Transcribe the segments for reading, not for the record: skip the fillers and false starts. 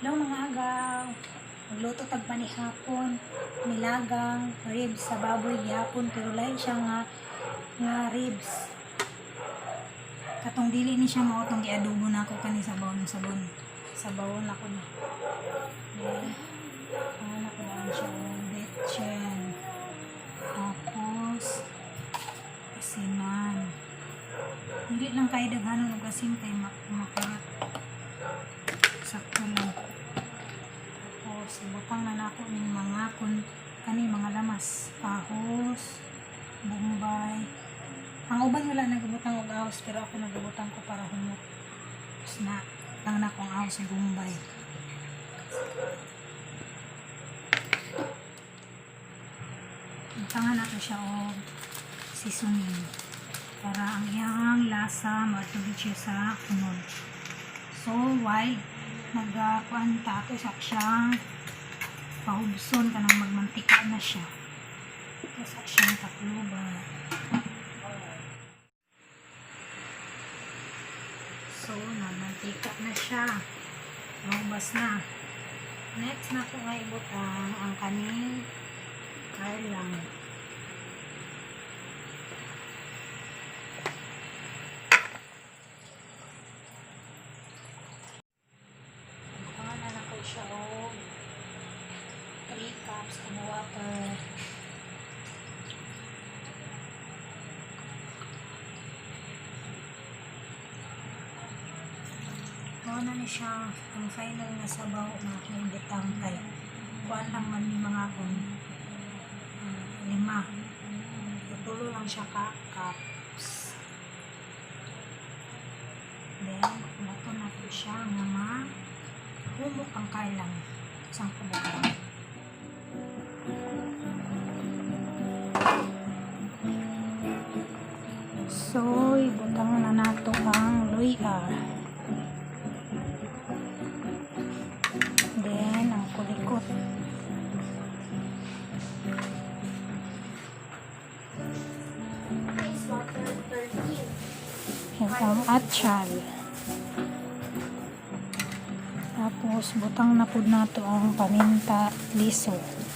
Hello, mga agaw. Magluto tag panihapon, nilagang ribs sa baboy gihapon, pero lain siya nga ribs. Katong dili ni siya mao tong giadobo na ako kani sabaw ng sabon. Sabawon ako ni. Then, ano ko na siya og betchen. Tapos asinan. Dili lang kay daghanon og asin kay makurat. Sakto lang. Tapos, ibutang na nako ning mga kun kani mga lamas, ahos, bombay. Ang uban wala nagabutang og ahos, pero ako nagabutang ko para humot. Tapos na, butang na ko ang ahos ug bombay. Butangan nato siya og seasoning para ang iyang lasa maadto siya sa kunod. So, while nagakuan ta ato sa siyang pahubson, kanang magmantika na siya. Ito sa siyang takluban. So, namantika na siya. Mahubas na. Next na ko nga ibutang ang kaning karlang. Butangan na nako siya og 3 cups of water. Mao na ni siya ang final nga sabaw na akong ibutang kay kuan lang man ni mga kon lima. Tulo lang siya ka cups. Then, lato na to siya nga ma humok ang karlang isang kubukan. So, ibutang na nato ang luya. Then, ang kulikot. Ice water 13. Yan ang atchal. Tapos, butang na pud nato ang paminta liso. Ang paminta, niya,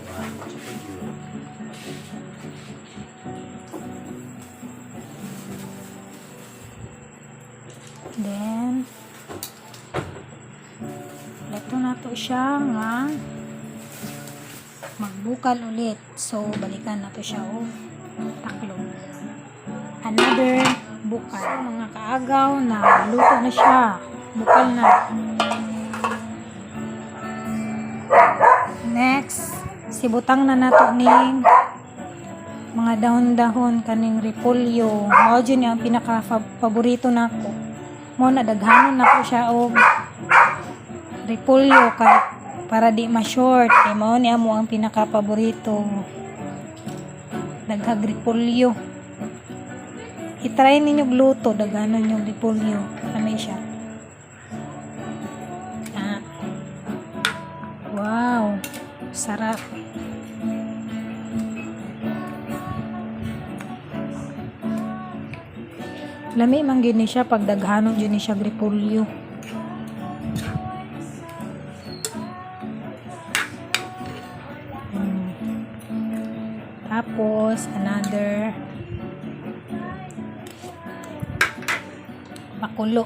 kuhaan sa pagyo. Then, lato na to siya nga magbukal ulit. So, balikan na to siya og taklo. Another bukal. So, mga kaagaw, na luto na siya. Bukal na. Next, sibutang na nato ning mga dahon-dahon kaning repolyo. Mao jud ni ang pinaka paborito nako. Mo na daghanon nako siya og repolyo kay para di ma-short. Kay mao ni amo ang pinaka paborito. Daghag repolyo. I-try ninyo gluto, daghanon yung repolyo. Kami siya. Ah. Wow, sarap. Lami man gyud ni siya pag daghanon jud ni siya og repolyo. Tapos another pakulo.